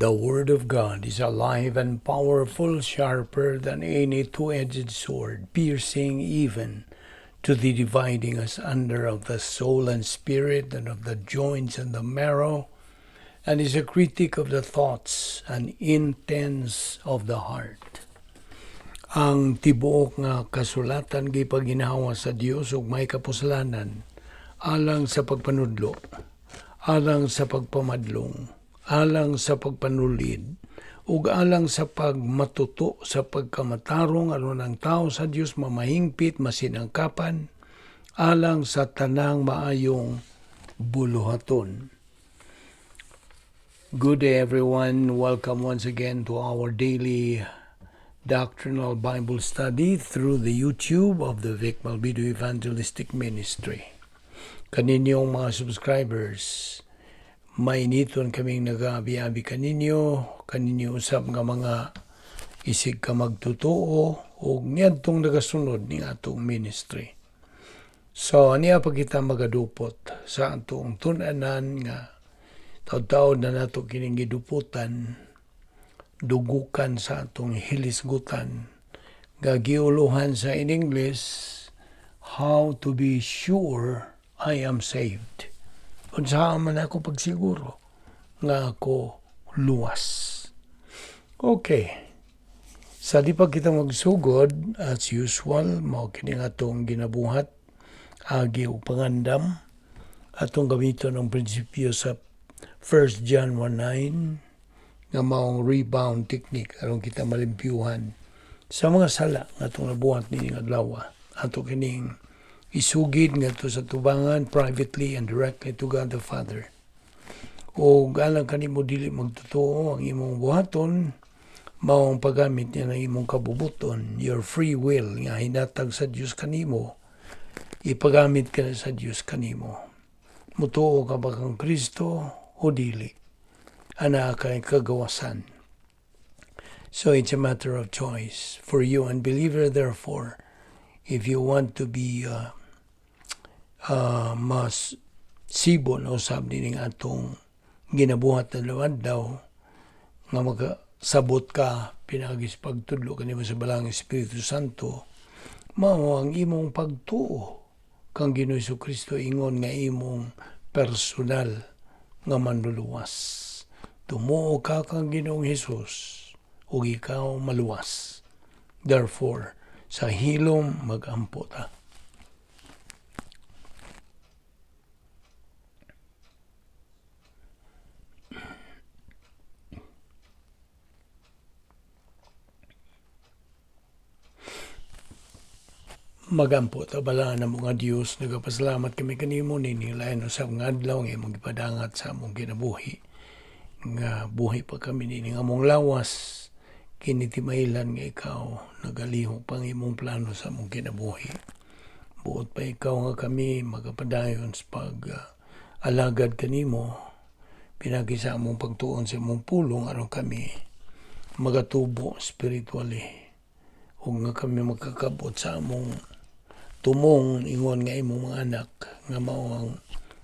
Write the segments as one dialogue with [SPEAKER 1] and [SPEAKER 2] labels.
[SPEAKER 1] The Word of God is alive and powerful, sharper than any two-edged sword, piercing even to the dividing asunder of the soul and spirit, and of the joints and the marrow, and is a critic of the thoughts and intents of the heart. Ang tibuok nga kasulatan gipaginhawa sa Dios ug may kapuslanan alang sa pagpanudlo, alang sa pagpamadlong, alang sa pagpanulid, ug alang sa pagmatuto sa pagkamatarong aron ang tao sa Dios mamahingpit, masinangkapan, alang sa tanang maayong buluhaton. Good day, everyone. Welcome once again to our daily doctrinal Bible study through the YouTube of the Vic Malvido Evangelistic Ministry. Kaninyong mga subscribers, mainiton kaming nag-aabi-abi kaninyo, kaninyo usab nga mga isig ka magtotoo o niadtong nagasunod ning atong ministry. So, ania pa kita magadupot sa atong tun-anan nga taud-taud na nato kining giduputan, dugukan sa atong hilisgutan, nga giuluhan sa in English, "How to be sure I am saved." Unsa man ako pagsiguro nga ako luwas? Okay. Sa di pa kita magsugod, as usual, mao kini nga atong ginabuhat, agi og pangandam, atong gamiton ang prinsipyo sa 1 John 1:9 nga maong rebound technique aron kita malimpyuhan sa mga sala nga atong nabuhat nining adlaw. Ato kining isugid ngadto sa tubangan, privately and directly to God the Father. O alang kanimo dili magtotoo, ang imong buhaton mao ang paggamit niya ng imong kabubuton, your free will nga hinatag sa Dios kanimo, ipagamit ka na sa Dios kanimo. Mutuo ka ba kang Kristo o dili? Ana kay kagawasan. So it's a matter of choice for you, unbeliever. Therefore, if you want to be mas sibo na usab nining atong ginabuhat na adlaw nga makasabot ka pinaagi sa pagtudlo kanimo sa Balaang Espiritu Santo, mao ang imong pagtuo kang Ginoo Kristo ingon nga imong personal nga manluluwas. Tumuo ka kang Ginoong Hesus ug ikaw maluwas. Therefore, sa hilom magampo ta. Magampo ta. Balaan na mga Dios, nagapasalamat kami kanimo nining lain usab nga adlaw nga imong gipadangat sa among kinabuhi. Nga buhi pa kami nining among lawas, kini timahilan nga ikaw nagalihok pang imong plano sa among kinabuhi. Buot pa ikaw nga kami magapadayon sa pag alagad kanimo pinagi sa among pagtuon sa imong pulong aron kami magatubo spiritually ug nga kami magkakabot sa among tumong ingon nga imong mga anak, nga mao ang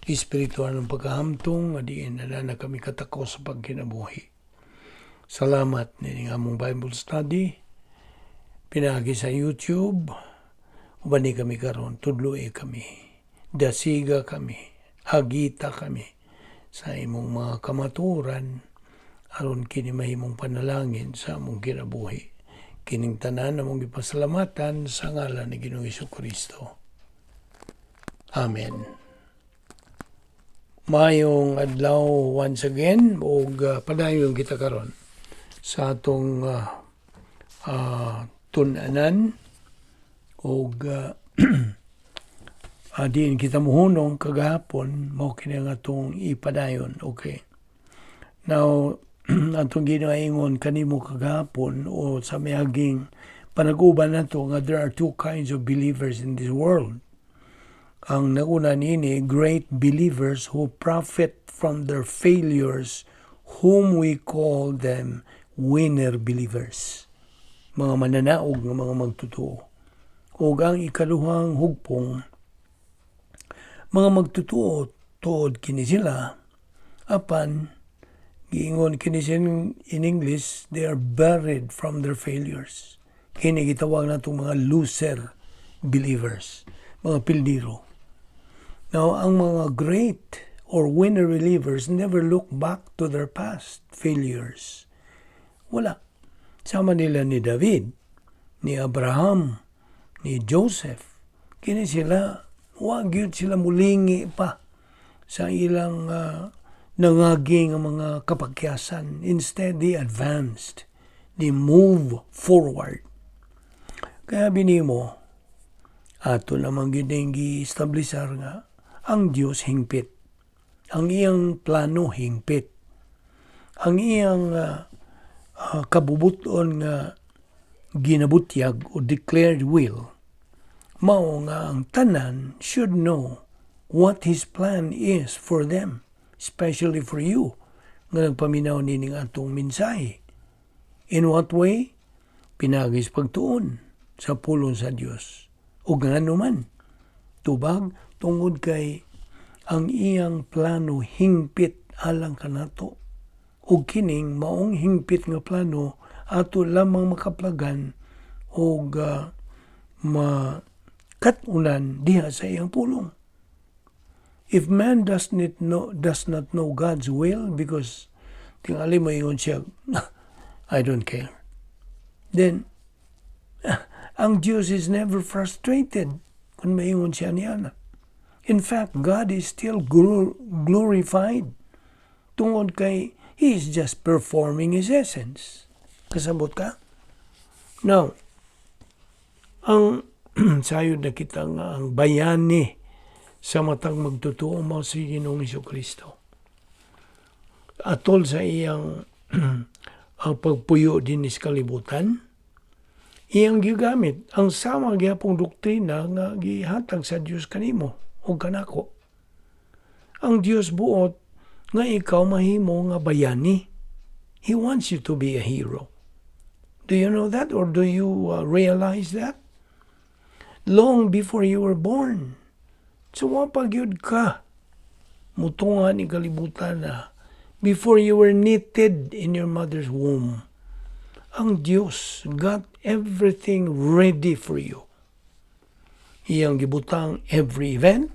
[SPEAKER 1] espiritual ng pagkahamtong nga diin na na kami katako sa pagkinabuhi. Salamat nining among Bible study pinaagi sa YouTube. Ubani kami karon, tudloi kami, dasiga kami, hagita kami sa imong mga kamaturan aron kini mahimong panalangin sa among kinabuhi. Kining tanan among gipasalamatan sa ngalan ni Ginoong Kristo. Amen. Mayong adlaw once again ug padayon kita karon sa atong tun-anan ug diin kita muhunong kagahapon, mao kini ang atong ipadayon. Okay. Now, atong ginaingon kanimo kagahapon o sa miaging panag-uban nato nga there are two kinds of believers in this world. Ang nauna niini, great believers who profit from their failures, whom we call them winner believers. Mga mananaog nga mga magtotoo. Ug ang ikaduhang hugpong, mga magtotoo tuod kini sila, apan Giingon kini in English, they are buried from their failures. Kini gitawag natong mga loser believers, mga pildiro. Now, ang mga great or winner believers never look back to their past failures. Wala. Sama nila ni David, ni Abraham, ni Joseph. Kini sila, wa gyud sila mulingi pa sa ilang nangagi nga mga kapagyasan. Instead, they advanced. They move forward. Kaya binimo, ato namang gyud gi-establisar nga ang Dios hingpit. Ang iyang plano hingpit. Ang iyang kabubuton nga ginabutyag o declared will mao nga ang tanan should know what His plan is for them, especially for you nga nagpaminaw nining atong mensahe. In what way? Pinaagi sa pagtuon sa pulong sa Dios. O ngano man? Tubag tungod kay ang iyang plano hingpit alang kanato. Ug kining maong hingpit nga plano ato lamang makaplagan og makat-unan diha sa iyang pulong. If man does not know God's will because tingali moingon siya, "I don't care." Then ang Diyos is never frustrated kung maingon siya niya na. In fact, God is still glorified tungod kay He is just performing His essence. Kasabot ka? Now, ang sayod na kita nga ang bayani sa matag magtotoo mao si Ginoong Kristo. Atol sa iyang ang pagpuyo din sa kalibutan, iyang gigamit ang sama gihapong doktrina nga gihatag sa Dios kanimo o kanako. Ang Dios buot nga ikaw mahimo nga bayani. He wants you to be a hero. Do you know that or do you realize that? Long before you were born. So wa pa gyud ka mutunga ni kalibutan na, before you were knitted in your mother's womb, ang Dios got everything ready for you. Iyang gibutang every event,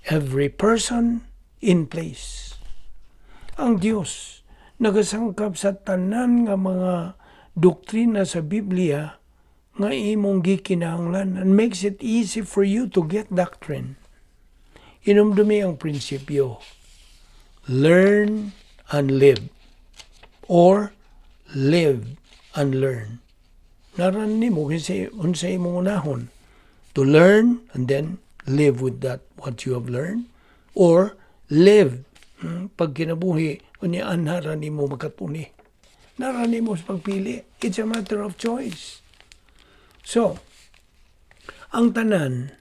[SPEAKER 1] every person in place. Ang Dios nagasangkap sa tanan nga mga doktrina sa Biblia nga imong gikinahanglan and makes it easy for you to get doctrine. Inumdumi ang prinsipyo. Learn and live. Or live and learn. Naran nimo kasi unsa imong unahon. To learn and then live with that what you have learned, or live pag kinabuhi unya anhara nimo makatuni. Nara nimo sa pagpili. It's a matter of choice. So, ang tanan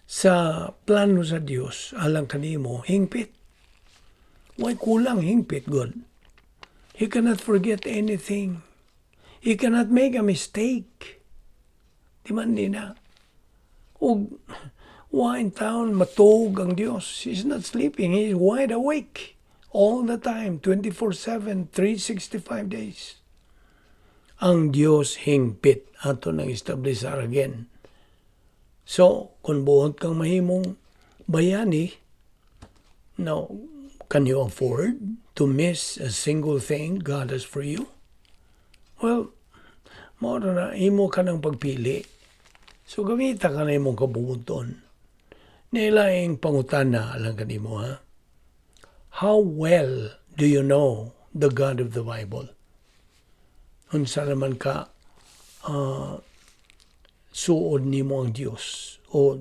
[SPEAKER 1] sa plano sa Dios alang kanimo hingpit. Way kulang, hingpit God. He cannot forget anything. He cannot make a mistake. Di man ni na. Og wa in town matug ang Dios. He's not sleeping. He's wide awake all the time, 24/7, 365 days. Ang Dios hingpit, ato nang establish again. So, kung buot kang mahimong bayani, now, can you afford to miss a single thing God has for you? Well, mao na imo ka ng pagpili. So, gamita ka na imong kabubuton. Nilaing pangutana alang kanimo, ha? How well do you know the God of the Bible? Unsa naman ka suod nimo ang Dios o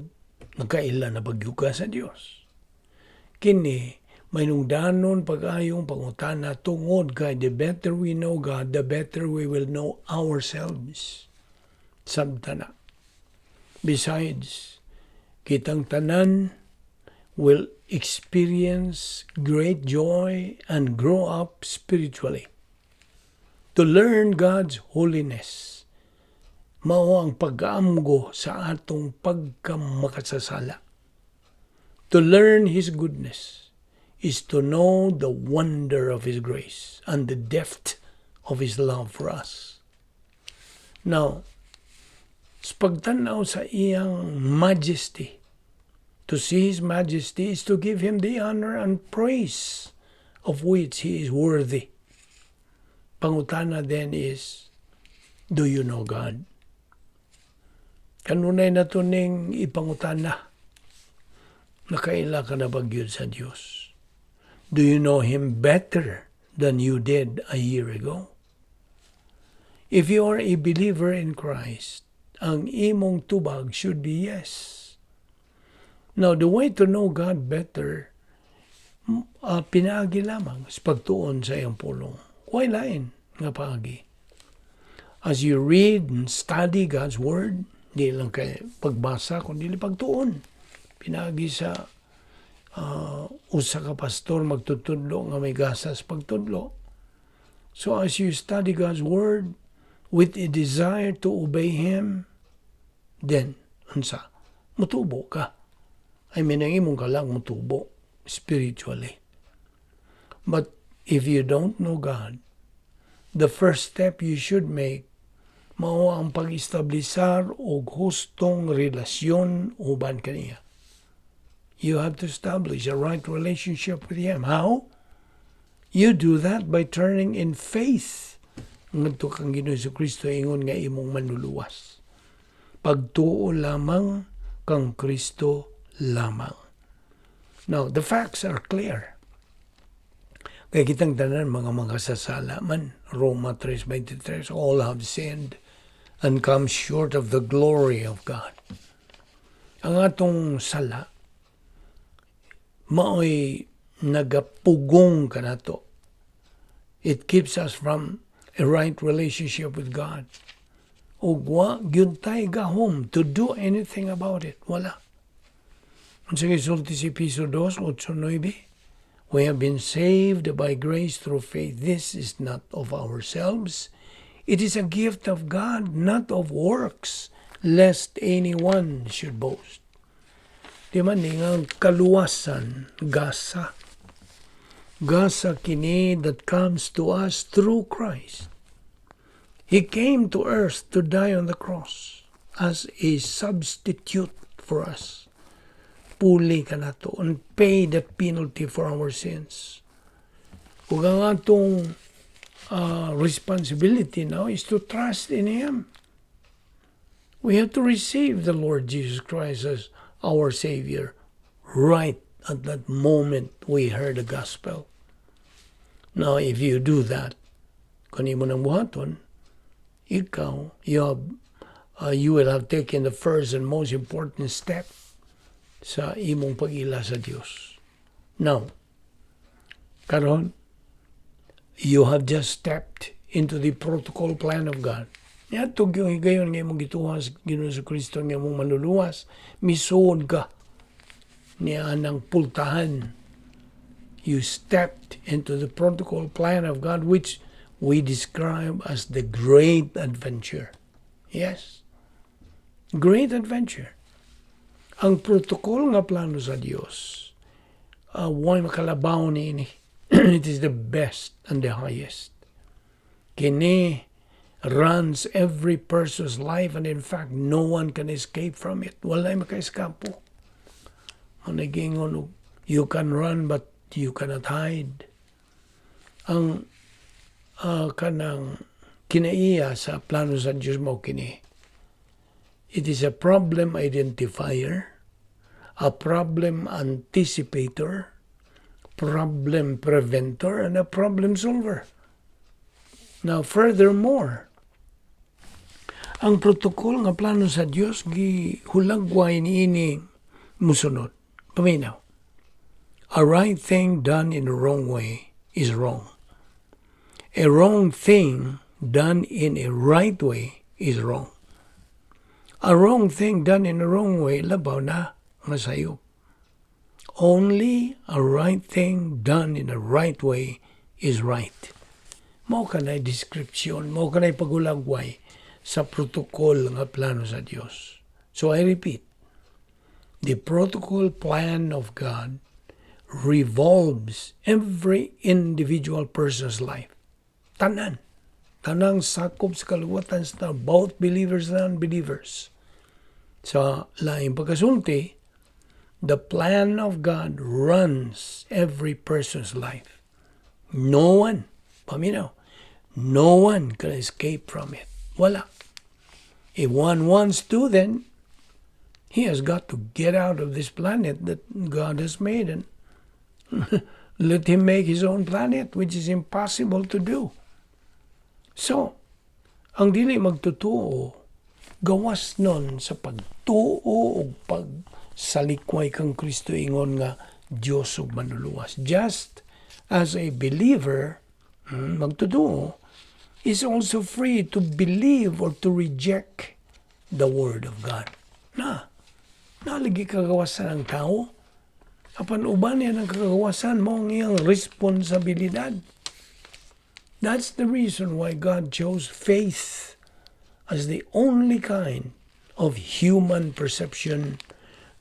[SPEAKER 1] nagkaila na ba gyud ka sa Dios? Kini may nungdanon pag-ayong pangutana tungod kay the better we know God, the better we will know ourselves. Sabta na. Besides, kitang tanan will experience great joy and grow up spiritually. To learn God's holiness, mao ang pag-aamgo sa atong pagkamakasasala. To learn His goodness is to know the wonder of His grace and the depth of His love for us. Now, sa pagtanaw sa iyang majesty, to see His majesty is to give Him the honor and praise of which He is worthy. Pangutana then is, do you know God? Kanunay nato ning ipangutana, nakaila ka na ba gyud sa Dios? Do you know Him better than you did a year ago? If you are a believer in Christ, ang imong tubag should be yes. Now, the way to know God better, pinaagi lamang sa pagtuon sa iyang pulong. Way lain nga paagi. As you read and study God's Word, di lang kay pagbasa, kundi pagtuon. Pinaagi sa usa ka pastor magtutudlo nga may gasas pagtudlo. So as you study God's Word with a desire to obey Him, then, unsa? Mutubo ka. I mean, ang imong kalag mutubo spiritually. But if you don't know God, the first step you should make mao ang pag-establisar og hustong relasyon uban kaniya. You have to establish a right relationship with Him. How? You do that by turning in faith ngadto kang Ginoo Kristo ingon nga imong manluluwas. Pagtuo lamang kang Kristo lamang. Now, the facts are clear. Kay kitang tanan mga makasasala man. Roma 3:23, all have sinned and come short of the glory of God. Ang atong sala, maoy nagapugong kanato. It keeps us from a right relationship with God. Ug wa gyud tay gahom to do anything about it. Wala. Unsa gisulti sa Epeso 2:8-9? We have been saved by grace through faith. This is not of ourselves. It is a gift of God, not of works, lest anyone should boast. Di man ni nga kaluwasan, gasa. Gasa kini that comes to us through Christ. He came to earth to die on the cross as a substitute for us. Puli kanato and pay the penalty for our sins. Ug ang atong responsibility now is to trust in Him. We have to receive the Lord Jesus Christ as our Savior right at that moment we heard the gospel. Now, if you do that, kung imo nang buhaton, ikaw, you will have taken the first and most important step sa imong pag-ila sa Dios. Now, karon, you have just stepped into the protocol plan of God. Niadto yung higayon nga imong gituha sa Ginoo sa Kristo nga imong manluluwas, misuod ka niya ng pultahan. You stepped into the protocol plan of God, which we describe as the great adventure. Yes, great adventure. Ang protocol nga plano sa Dios, way makalabaw niini. It is the best and the highest. Kini runs every person's life, and in fact, no one can escape from it. Walay makaeskapo. Ang nagingon, you can run but you cannot hide. Ang kanang kinaiya sa plano sa Diyos mao kini. It is a problem identifier, a problem anticipator, problem preventer, and a problem solver. Now, furthermore, ang protocol nga plano sa Dios gihulagway niini musunod. Paminaw. A right thing done in the wrong way is wrong. A wrong thing done in a right way is wrong. A wrong thing done in the wrong way, labaw na nga sayop. Only a right thing done in the right way is right. Mao kanay description, mao kanay pagulagway sa protocol nga plano sa Dios. So I repeat, the protocol plan of God Revolves every individual person's life. Tanan. Tanang sakop sa kaliwatan sa both believers and unbelievers. Sa laing pagkasulti, the plan of God runs every person's life. No one, paminaw, no one can escape from it. Wala. If one wants to, then he has got to get out of this planet that God has made and let him make his own planet, which is impossible to do. So, ang dili magtotoo, gawas nun sa pagtuo o pagsalikway kang Kristo ingon nga Diyos ug manluluwas. Just as a believer, magtotoo, is also free to believe or to reject the Word of God. Na, naa lagi kagawasan ang tao. Apan uban niya ng kagawasan mao ang iyang responsibilidad. That's the reason why God chose faith as the only kind of human perception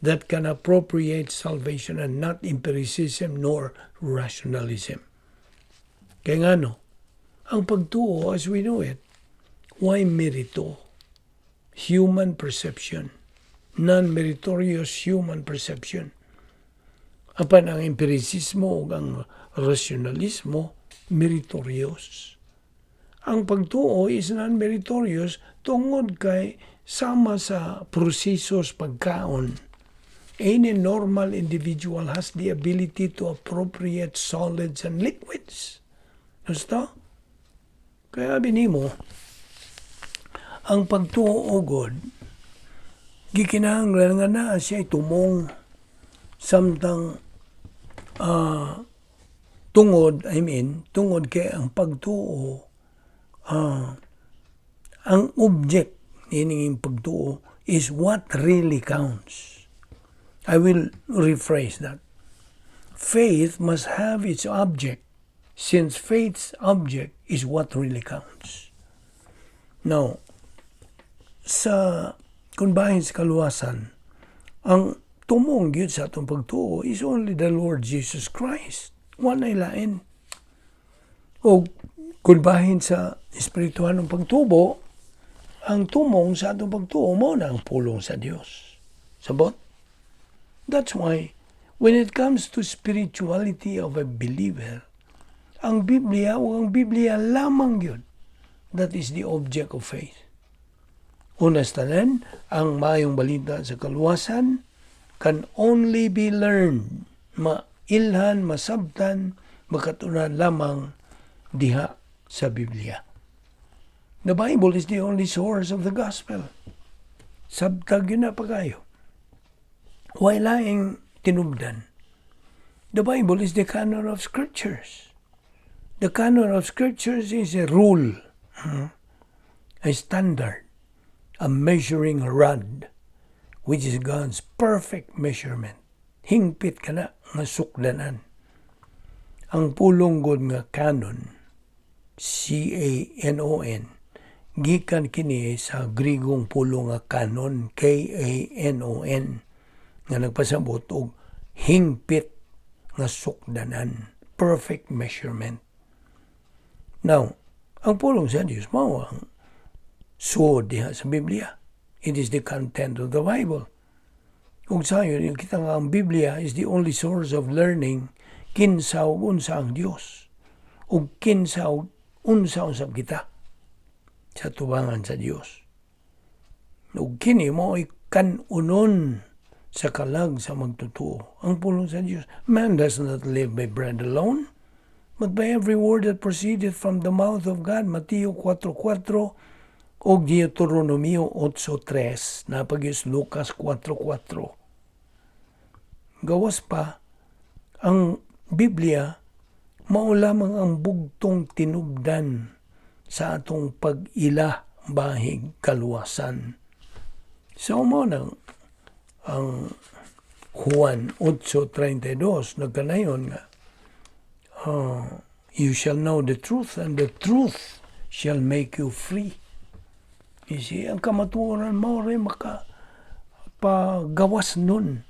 [SPEAKER 1] that can appropriate salvation and not empiricism nor rationalism. Kaya nga no, ang pagtuo as we know it, why merito? Human perception. Non-meritorious human perception. Apan ang empiricismo o ang rationalismo, meritorious. Ang pagtuo is non-meritorious tungod kay sama sa proseso sa pagkaon. Any normal individual has the ability to appropriate solids and liquids. Gusto? Kaya binimo, ang pagtuo god, gikinahanglan nga naa siya tumong samtang tungod, I mean, tungod kay ang pagtuo, ang object nining pagtuo is what really counts. I will rephrase that. Faith must have its object since faith's object is what really counts. Now, sa kung bahin sa kaluwasan, ang tumong gyud sa atong pagtuo is only the Lord Jesus Christ. Walay lain. O kung bahin sa espirituhanong pagtubo, ang tumong sa atong pagtuo mao na ang pulong sa Dios. Sabot? That's why when it comes to spirituality of a believer, ang Biblia o ang Biblia lamang yun, that is the object of faith. Una sa tanan, ang maayong balita sa kaluwasan can only be learned, mailhan, masabtan, makatunan lamang diha sa Biblia. The Bible is the only source of the gospel. Sabtag yun na pagayo. Way laing tinubdan. The Bible is the canon of scriptures. The canon of scriptures is a rule, a standard, a measuring rod, which is God's perfect measurement. Hingpit kana nga sukdanan. Ang pulong god nga canon, canon, gikan kini sa Grigong pulong nga kanon, kanon, nga nagpasabot og hingpit nga sukdanan, perfect measurement. Now, ang pulong sa Dios mao ang suod diha sa Biblia. It is the content of the Bible. Ug sayon, yung kita nga ang Biblia is the only source of learning kinsa ug unsa ang Dios. Ug kinsa ug unsa usab kita sa tubangan sa Dios. Ug kini mao kanunon sa kalag sa magtotoo. Ang pulong sa Dios, man does not live by bread alone, but by every word that proceeded from the mouth of God. Mateo 4.4 o Deuteronomio 8.3 napagis Lucas 4.4. Gawas pa, ang Biblia mao lamang ang bugtong tinubdan sa atong pag-ila bahig kaluwasan. So mao nang ang Juan 8.32 nagkanayon nga "You shall know the truth and the truth shall make you free." You see, ang kamatuoran mao rin maka pagawas nun.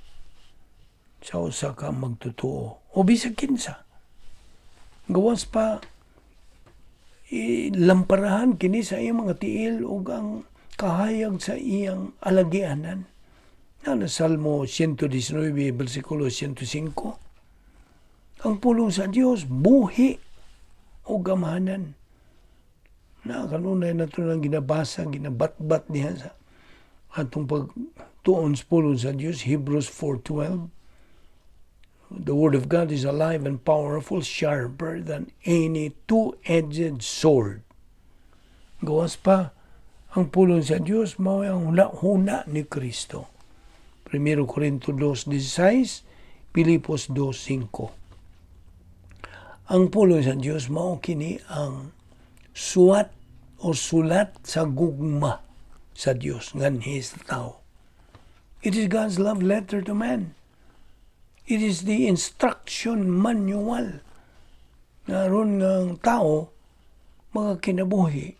[SPEAKER 1] Sa usa ka magtotoo o bisag kinsa. Gawas pa, lamparahan kini sa iyang mga tiil ug ang kahayag sa iyang alagianan. Na Salmo 119, versikulo 105. Ang pulong sa Dios buhi o gamhanan. Na kanunay nato nang ginabasa, ginabatbat niya sa atong pagtuon sa pulong sa Dios, Hebrews 4:12. The word of God is alive and powerful, sharper than any two-edged sword. Gawas pa, ang pulong sa Dios mao ang huna ni Kristo. 1 Corinto 2:16, Pilipos 2:5. Ang pulong sa Dios mao kini ang suwat o sulat sa gugma sa Dios nganhi sa tao. It is God's love letter to man. It is the instruction manual nga aron nga ang tao makakinabuhi,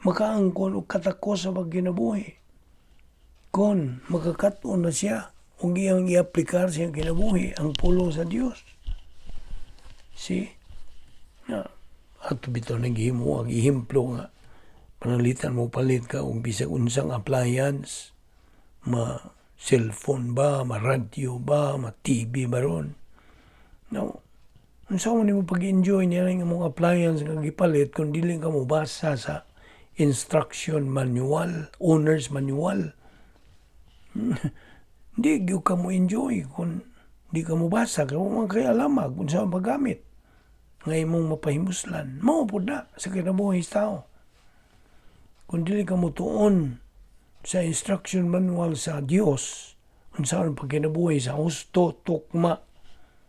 [SPEAKER 1] makaangkon og katakos sa pagkinabuhi. Kon makakat-on na siya ug iyang iaplikar sa iyang kinabuhi ang pulong sa Dios. See? Na ato bitaw nang gihimo ang ehemplo nga pananglitan mo palit ka og bisag unsang appliance, ma cellphone ba, ma radyo ba, ma TV ba ron. Now, unsa man nimo pag-enjoy niya ng imong appliance nga gipalit kung dili ka mo basa sa instruction manual, owner's manual? Di gyud ka mo enjoy kung di ka mo basa kay wa man kay alamag kung sa paggamit nga imong mapahimuslan. Mao pud na sa kinabuhi sa tao. Kung dili ka mo tuon sa instruction manual sa Dios unsa ang pagkinabuhi sa husto, tukma,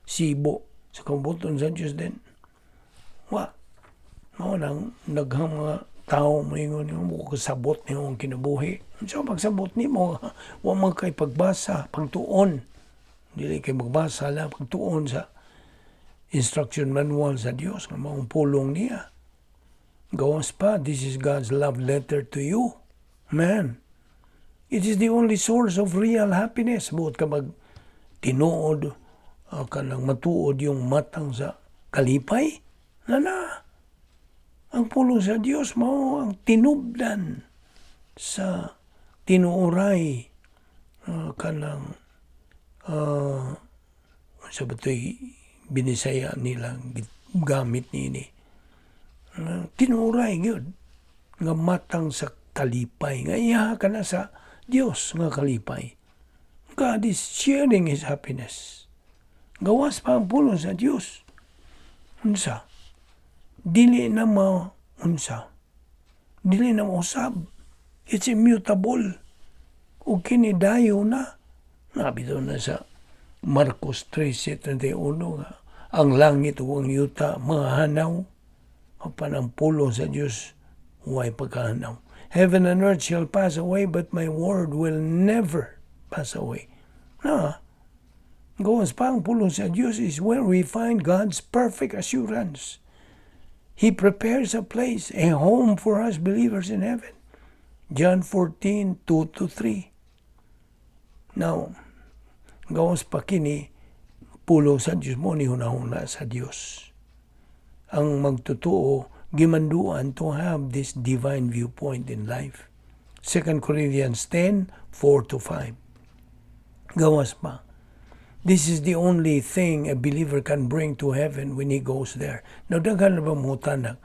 [SPEAKER 1] sibo sa kabubut-on sa Dios din. Wa. Mao nang daghang mga tao moingon nga mo kasabot nimo ang kinabuhi. Unsa pagsabot nimo? Wa man kay pagbasa, pagtuon. Dili kay magbasa lang, pagtuon sa instruction manual sa Dios nga maong pulong niya. Gawas pa, this is God's love letter to you. Man, it is the only source of real happiness. Buot ka mag tinuod, kanang matuod yung matang sa kalipay. Na na. Ang pulong sa Dios mao ang tinubdan sa tinuoray, kanang sa ba to'y Binisaya nila gamit niini. Tinuoray gyud nga matang sa kalipay nga iya ka na sa Dios nga kalipay. God is sharing His happiness. Gawas pa, ang pulong sa Dios. Unsa? Dili na ma unsa. Dili na mausab. It's immutable. Ug kini dayo na. Nabito na sa Marcos 13:31 nga ang langit ug ang yuta mahanaw apan ang pulong sa Dios way pagkahanaw. Heaven and earth shall pass away, but my word will never pass away. Na, gawas pa, ang pulong sa Dios is where we find God's perfect assurance. He prepares a place, a home for us believers in heaven. John 14, 2 to 3. Now, gawas pa kini, pulong sa Dios mao ni hunahuna sa Dios. Ang magtotoo, gimanduan to have this divine viewpoint in life. 2 Corinthians 10, 4 to 5. Gawas pa, this is the only thing a believer can bring to heaven when he goes there. Now, daghan na ba mangutana?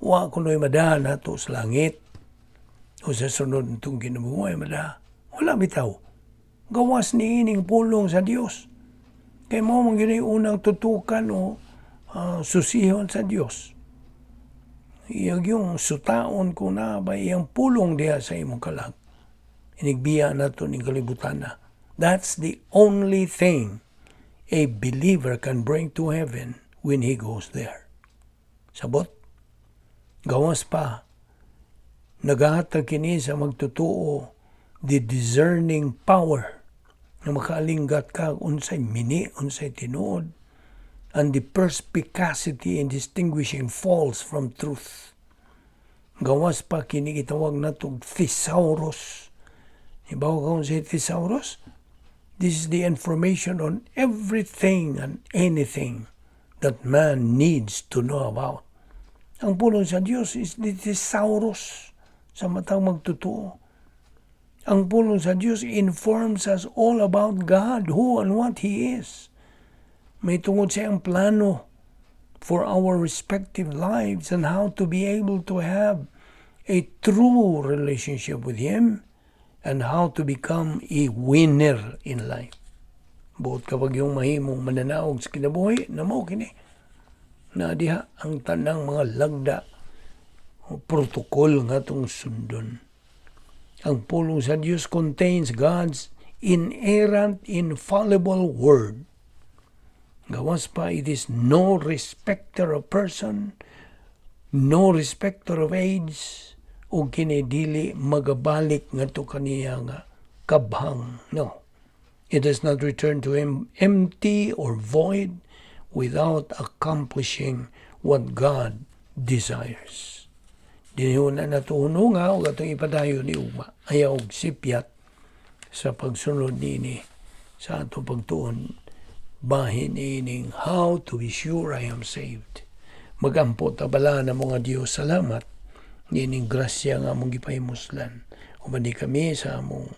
[SPEAKER 1] Wa kuno'y madahan nato sa langit o sa sunod nitong kinabuhi, madaha. Wala bitaw. Gawas ni ining pulong sa Dios. Kay mao man gyud unang tutukan o susihon sa Dios. Iyang yung sutaon ko na ba iyang pulong diha sa imong kalag. Inigbiya nato ning kalibutan na. That's the only thing a believer can bring to heaven when he goes there. Sabot? Gawas pa, nagahatag kini sa magtotoo the discerning power na makaalinggat ka unsay mini, unsay tinuod, and the perspicacity in distinguishing false from truth. Gawas pa, kini gitawag natog thesaurus. Ibaw ka unsay thesaurus? This is the information on everything and anything that man needs to know about. Ang pulong sa Dios is the thesaurus sa matang magtotoo. Ang pulong sa Dios informs us all about God, who and what He is. May tungod sa iyang plano for our respective lives and how to be able to have a true relationship with Him and how to become a winner in life. Buot kapag yung mahimong mananaog sa kinabuhi, na mao kini. Na diha ang tanang mga lagda o protocol nga atong sundon. Ang pulong sa Dios contains God's inerrant, infallible word. Gawas pa, it is no respecter of person, no respecter of age, o kini dili magabalik ngadto kaniya nga kabhang. No. It does not return to him empty or void without accomplishing what God desires. Dinhi na nato hununga ug atong ipadayon ni ugma. Ayaw og sipyat sa pagsunod niini sa atong pagtuon bahin ining "How to Be Sure I Am Saved." Magampo ta bala na mga Dios, salamat niining grasya nga among gipahimuslan. Uban ni kami sa among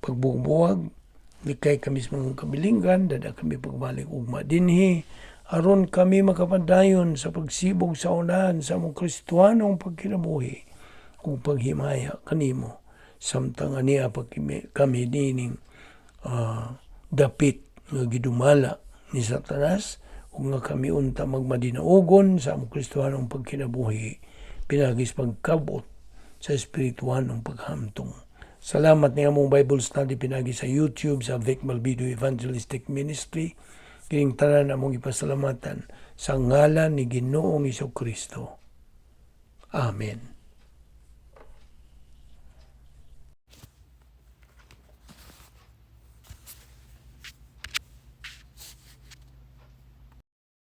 [SPEAKER 1] pagbubuwag, likay kami sa mga kabilinggan, dada kami pagbalik ugma dinhi, aron kami makapadayon sa pagsibog sa unahan sa among Kristuhanong pagkinabuhi ug paghimaya kanimo samtang ania pa kami nining dapit nga gidumala ni Satanas ug nga kami unta magmadinaugon sa among Kristohanong pagkinabuhi pinaagi sa pagkabot sa espirituhanong paghamtong. Salamat ni among Bible study pinagi sa YouTube sa Vic Malbido Evangelistic Ministry. Kining tanan among ipasalamatan sa ngalan ni Ginoong Kristo. Amen.